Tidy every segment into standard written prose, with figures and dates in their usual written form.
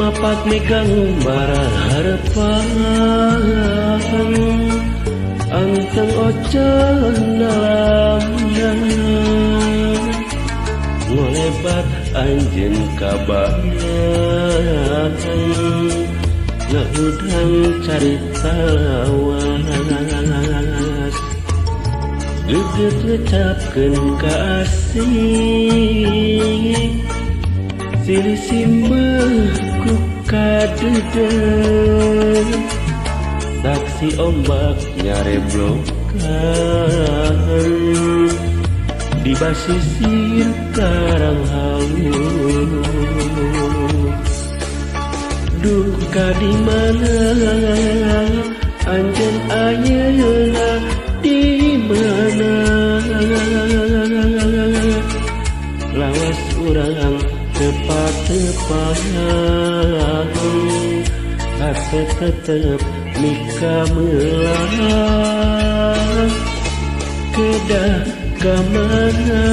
Mapak megang bara harapan anteng ocean dalamna ngolebat anjeun kabayang ngahudang carita lawas geget ngecapkeun ka asih silih simbeuh ku kadeudeung saksi ombak nyareblokan di basisir karang hawu. Duka di mana anjeun ayeuna di mana lawas urang tepat-tepat hate tetep mika melah kedah ka mana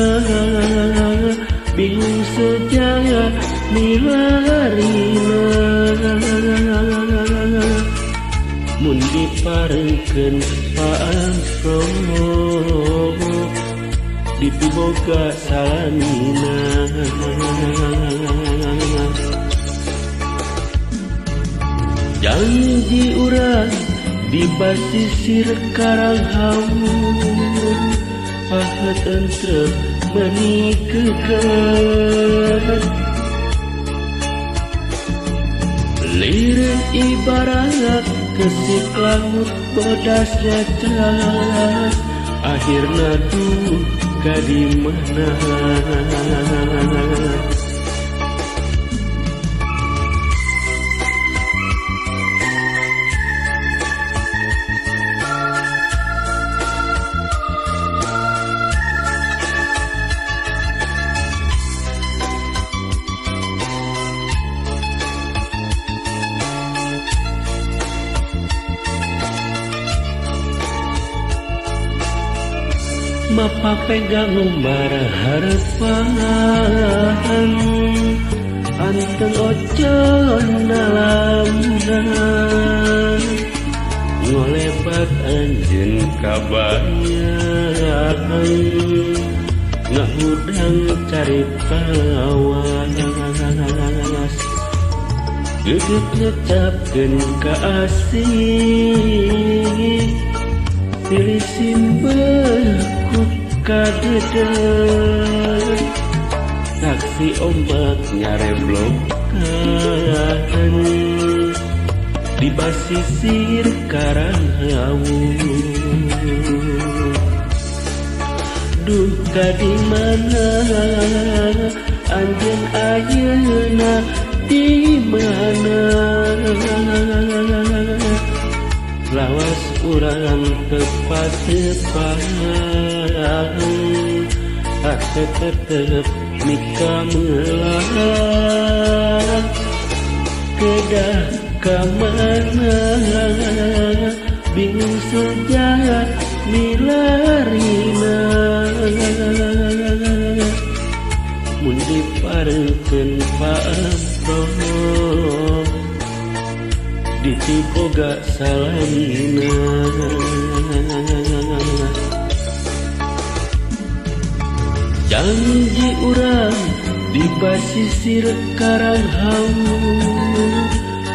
bingung sejaya milarina mun diparengkeun paamprok dipiboga salamina. Janji urang di basisir karang hawu pahet entrep meuni keukeuh lireun ibarat kesik laut bodasnya cas akhirna duka di mana. Mapa pegang bara harapan anteng ocean dalamna ngolebat anjeun kabayang ngahudang carita lawas geget ngecapkeun ka asih silih simbeuh ku kadeudeuh saksi ombak nyareblokan di basisir karang hawu. Duka di mana anjeun ayeuna di mana lawas urang tepat-tepat hate tetep mika melah kedah ka mana bingung sejak milarina mun diparengkeun paamprok ditiboga salamina. Janji urang di basisir karang hawu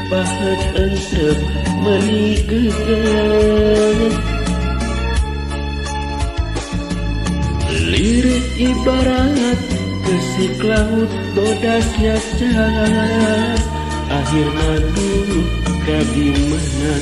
pahet entrep meuni geugeuh lirik ibarat kesik laut bodasnya cas akhirna duka di mana.